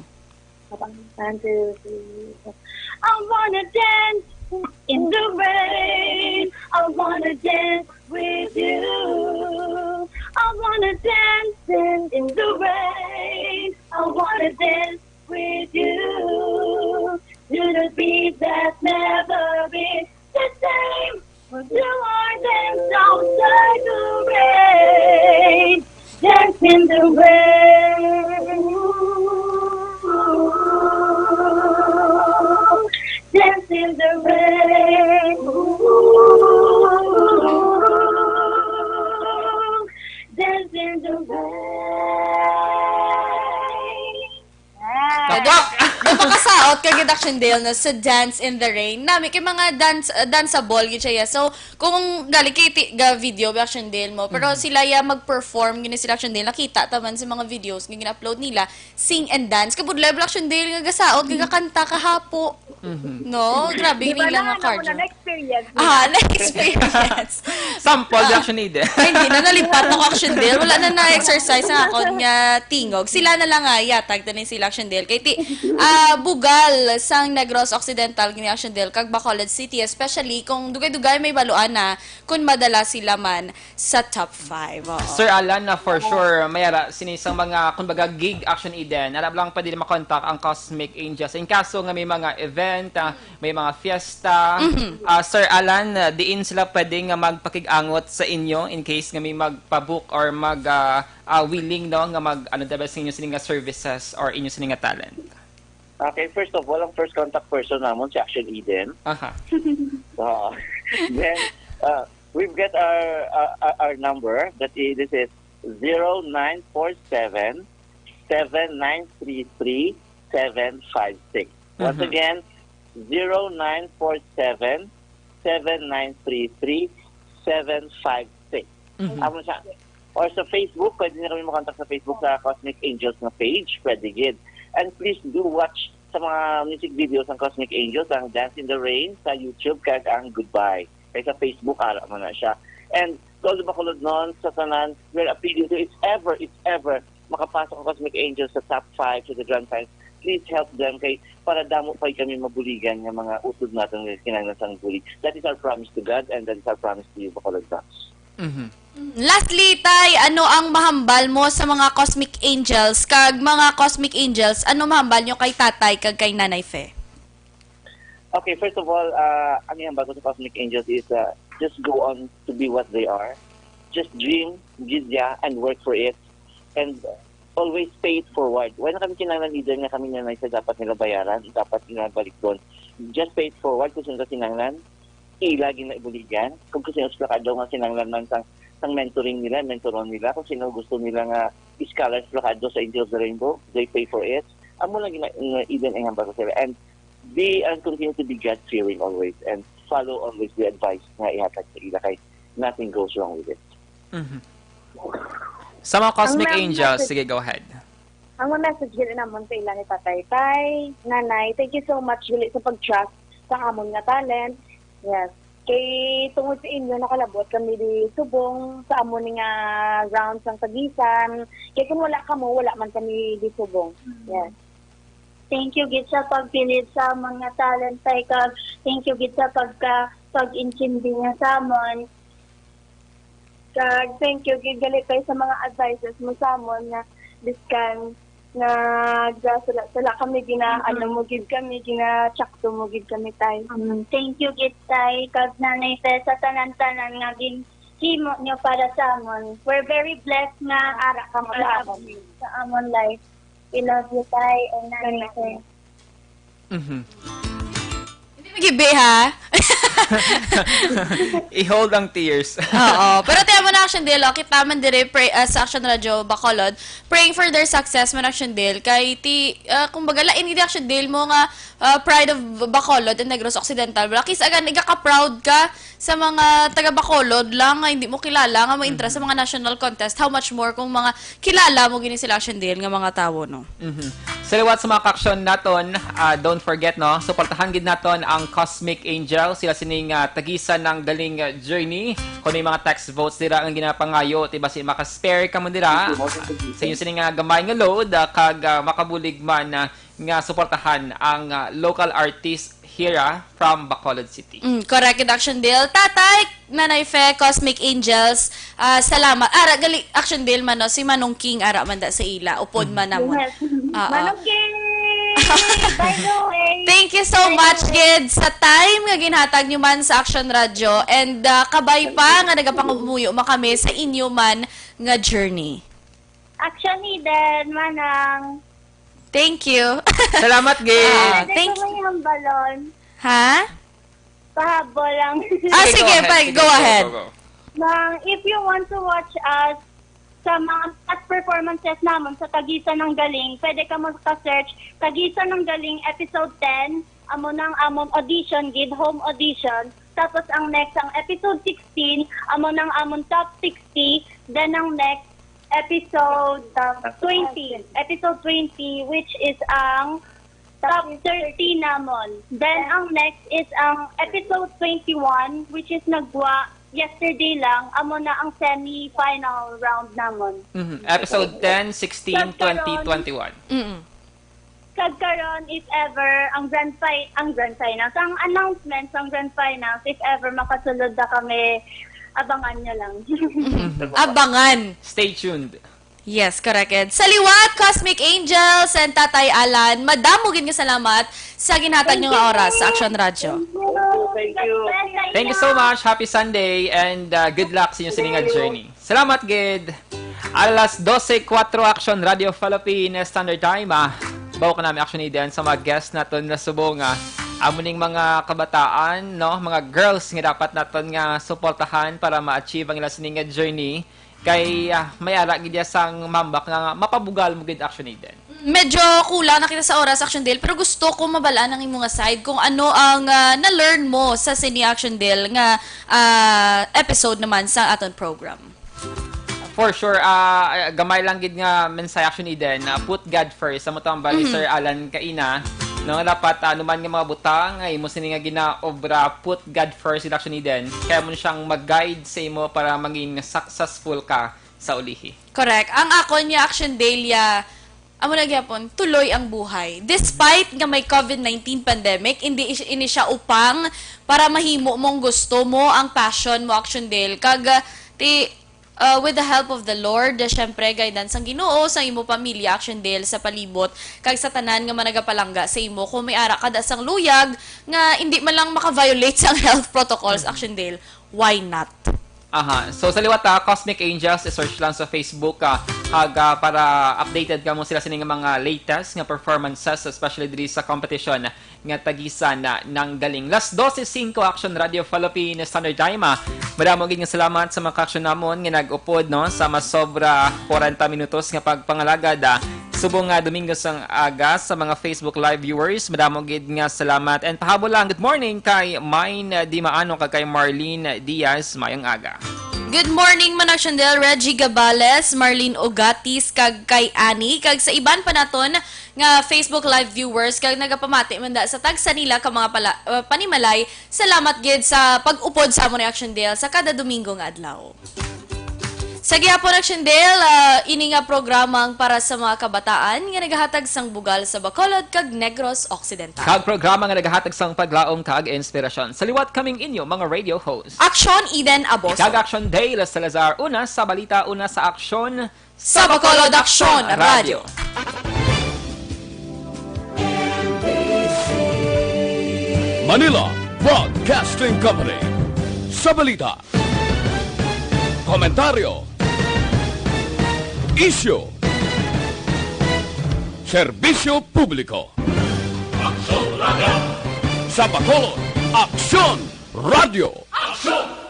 One, two, three, four. I wanna dance in the rain. I wanna dance with you. I wanna dance in, in the rain. I wanna dance with you. To the beat that never beats the same. You are dancing outside the rain. Dance in the rain. Dance in the rain. Dance in the rain. Wow. Kadok! Napakasaot ka gid, Action Dale, no, sa Dance in the Rain. Nami kay mga dance, uh, danceable gid siya, yeah. So, kung gali kay ti-, ga video, Action Dale, mo, pero Mhm. sila, yeah, mag-perform gini sila, Action Dale. Nakita ta man sa mga videos nga gina-upload nila, sing and dance. Kabudlay, Action Dale, nga gasaot, nga gakanta kahapo. Mhm. No? Grabe Di ba nila na, nga ano mo na, cardio. Na-experience mo Ah, na? Na-experience. Sample, Ah. Action Dale. Ay, hindi na, nalipat na ko, Action Dale. Wala na na-exercise ang akon nga tingog. Sila na lang nga, yatag tanin sila, Action Dale. Kay ti, ah, bugal sang Negros Occidental, gini, Action Dale, kag Bacolod City, especially kung dugay-dugay may baluan na kung madala sila man sa top five. Oo. Sir Alan, na for sure, may ara, sini sang mga, kumbaga, gig, Action Eden. Ara lang pwede makontak ang Cosmic Angels. In kaso nga may mga event, ah, may mga fiesta. Mhm. Ah, Sir Alan, ah, diin sila pwede nga magpakig-angot sa inyo in case nga may magpa-book or mag, ah, ah, willing, no, nga mag, ano, dapat sa inyo sini nga services or inyo sini nga talent? Okay, first of all, ang first contact person namon si Action Eden. Aha. Oo. Then, uh, we've got our, uh, our, our number. That is, this is zero nine four seven, seven nine three three, seven five six. Once Mhm. again, zero nine four seven, seven nine three three, seven five six. Mhm. Amo siya. Or sa Facebook, pwede na kami makontak sa Facebook sa Cosmic Angels nga page. Pwede gid. And please do watch sa mga music videos ng Cosmic Angels, ang Dance in the Rain sa YouTube, kag ang Goodbye. Kay sa Facebook, ara man na siya. And to all the Bacolodnon, sa tanan, we're appealing to, if ever, if ever, makapasok ang Cosmic Angels sa top five, sa the grand final, please help them kay para damo pa kami mabuligan nga mga utod naton nga kinahanglan sang bulig. That is our promise to God and that is our promise to you, Bacolod Rocks. Mhm. Lastly, Tay, ano ang mahambal mo sa mga Cosmic Angels? Kag mga Cosmic Angels, ano mahambal nyo kay Tatay kag kay Nanay Fe? Okay, first of all, uh, ang ihambal ko sa Cosmic Angels is, uh, just go on to be what they are. Just dream, gidya, and work for it. And always pay it forward. Wala na kami kinahanglan leader nga kami nanay sa dapat nila bayaran, dapat nila balikon. Just pay it forward kung sino ka kinahanglan. Ila ginabuligan. Kung, kung sino sila kadlaw nga kinahanglan man sang, sang mentoring nila, mentoron nila. Kung sino gusto nila nga scholars sila kadlaw sa Angel of the Rainbow, they pay for it. Amo lang gina-, nga Eden ang hambal ko sila. And be and continue to be God-fearing always and follow always the advice nga ihatag sa ila kay nothing goes wrong with it. Mhm. Sa mga Cosmic Ang mga Angels, message sige, go ahead. Ang mga message gid namon sa ila ni Tatay, Tay, Nanay, thank you so much gali sa pag-trust sa amon nga talent. Yes. Kay tungod sa inyo, nakalabot kami di subong sa amon nga round sang tagisan. Kay kung wala kamo, wala man kami di subong. Yes. Thank you gid sa pagbilib sa amon nga talent, Tay, kag thank you gid sa pagka-, pag-intindi niya sa amon. Kag thank you gid gali, Tay, sa mga advices mo sa amon nga biskan nga sala-sala kami, gina-, Mhm. ano mo gid kami, gina-tsakto mo gid kami, Tay. Mm, thank you gid, Tay, kag Nanay Fe, sa tanan-tanan nga ginhimo niyo para sa amon. We're very blessed nga ara kamo sa amon, sa amon life. We love you, Tay, and Nanay Fe. Mhm. Hindi magibi, ha? I-hold ang tears. Oo. Pero tiyan mo na, Action Dale, oh, kita man dire, pray, ah, sa Action Radio Bacolod, praying for their success man, Action Dale. Kay ti, ah, kumbaga, lain ini, Action Dale, mo nga, ah, pride of Bacolod and Negros Occidental. Wala, kis agan, igaka-proud ka sa mga taga Bacolod lang nga hindi mo kilala, nga mo-enter sa Mhm. mga national contest. How much more kung mga kilala mo gini sila, Action Dale, nga mga tawo, no? Mhm. Sa liwat sa mga kaaksyon naton, ah, don't forget, no, suportahan gid naton ang Cosmic Angel. Sila sining, ah, tagisan ng galing, ah, journey. Kung may mga tax votes dira ang ginapangayo, ti basi maka-spare ka man dira sa inyo sining, ah, gamay nga load, ah, kag, ah, makabulig man, ah, nga suportahan ang, ah, local artist Hira from Bacolod City. Mm, correct, Action Deal. Tatay, Nanay Fe, Cosmic Angels, ah, salamat. Ara, gali, Action Deal man, no, si Manong King, ara man da sa ila, upod man namon. Yes. Ah, ah. Manong King! By the way. Thank you so By the much, way. Gid, sa time nga ginhatag nyo man sa Action Radio. And, ah, kabay pa nga nagapangamuyo man kami sa inyo man nga journey. Action Eden, manang. Thank you. Salamat, Gid. Ah, Pwede thank ko may hambalon. Ha? Pahabol lang. Ah, Sige, sige, go pa, ahead. Sige, go go, ahead. Go, go. Nang, if you want to watch us sa mga past performances namon sa Tagisan ng Galing, pwede ka maka-search Tagisan ng Galing episode ten, amo nang amon audition, gid home audition. Tapos ang next, ang episode sixteen, amo nang amon top sixty. Then ang next, episode, um, twenty. Episode twenty, which is ang top thirty namon. Then ang next is ang episode twenty-one, which is nagwa yesterday lang. Amo na ang semi-final round namon. Mhm. Episode ten, sixteen, Sa karon, twenty, twenty-one. Mm-mm. Kag karon, if ever, ang grand fi-, ang grand finals, ang announcement sang grand finals, if ever makasulod na kami, abangan nyo lang. Mhm. Abangan. Stay tuned. Yes, correct, Ed. Sa liwat, Cosmic Angels and Tatay Alan, madamo gid nga salamat sa ginhatag nyo nga oras sa Action Radio. Thank you. Thank you so much. Happy Sunday and, uh, good luck sa inyong siningan journey. Salamat gid. Alas dose kuwatro, Action Radio Philippines Standard Time. Ah, bawo ka namin, Action Eden, sa mga guest naton nga subong, ah, amo ning mga kabataan, no, mga girls nga dapat naton nga suportahan para ma-achieve ang ila sini nga journey. Kay, ah, may ara gid ya sang mambak nga mapabugal mo gid, Action Eden. Medyo kulang na kita sa oras, Action Dale, pero gusto ko mabalaan ang imo nga side kung ano ang, ah, na-learn mo sa sini, Action Dale, nga, ah, episode naman sa aton program. For sure, ah, gamay lang gid nga mensahe, Action Eden, ah, put God first. Amo to ang bali, Mhm. Sir Alan kaina, no? Dapat, ah, ano man nga mga butang nga imo sini nga ginaobra, put God first, Action Eden. Kaya mo siyang mag-guide sa imo para maging successful ka sa ulihi. Correct. Ang akon nga, Action Dale, ya, amo na gyapon, tuloy ang buhay. Despite nga may covid nineteen pandemic, hindi is-, ini siya upang para mahimo mong gusto mo, ang passion mo, Action Dale. Kag, ah, ti, ah, with the help of the Lord, ah, syempre, guidance sang Ginoo, sa imo pamilya, Action Dale, sa palibot, kag sa tanan nga managapalangga sa imo, kung may ara ka da sang luyag nga hindi man lang maka-violate sang health protocols, Mhm. Action Dale, why not? Aha. So, sa liwat, ah, Cosmic Angels, i-search lang sa Facebook, ah, kag, ah, para updated kamo sila sini nga mga latest nga performances, especially diri sa competition nga Tagisan na ng Galing. Las dose singko, Action Radio Philippines Standard Time, ah. Madamo gid nga salamat sa mga ka-action namon nga nag-upod, no, sa masobra kwarenta minutos nga pagpangalagad, ah. Subong nga Domingo sang aga sa mga Facebook Live viewers, madamo gid nga salamat. And pahabol lang, good morning kay Mine Dimaano kag kay Marlene Diaz. Mayong aga. Good morning, Manang Shandel, Reggie Gabales, Marlene Ugatis, kag kay Annie. Kag sa iban pa naton nga Facebook Live viewers, kag nagapamati man da sa tagsa nila ka mga pala-, uh, panimalay, salamat gid sa pag-upod sa amon ni Action Dale sa kada Domingo nga adlaw. Sa gihapon, Action Dale, ah, ini nga programang para sa mga kabataan nga nagahatag sang bugal sa Bacolod kag Negros Occidental. Kag programa nga nagahatag sang paglaom kag inspirasyon. Sa liwat kaming inyo mga radio host. Action Eden Aboso. Kag Action Dale Salazar. Una sa balita, una sa aksyon. Sa Bacolod Aksyon Radio. Manila Broadcasting Company. Sa balita, komentaryo, isyu, serbisyo publiko. Aksyon Radio. Sa Bacolod, Aksyon Radio. Aksyon!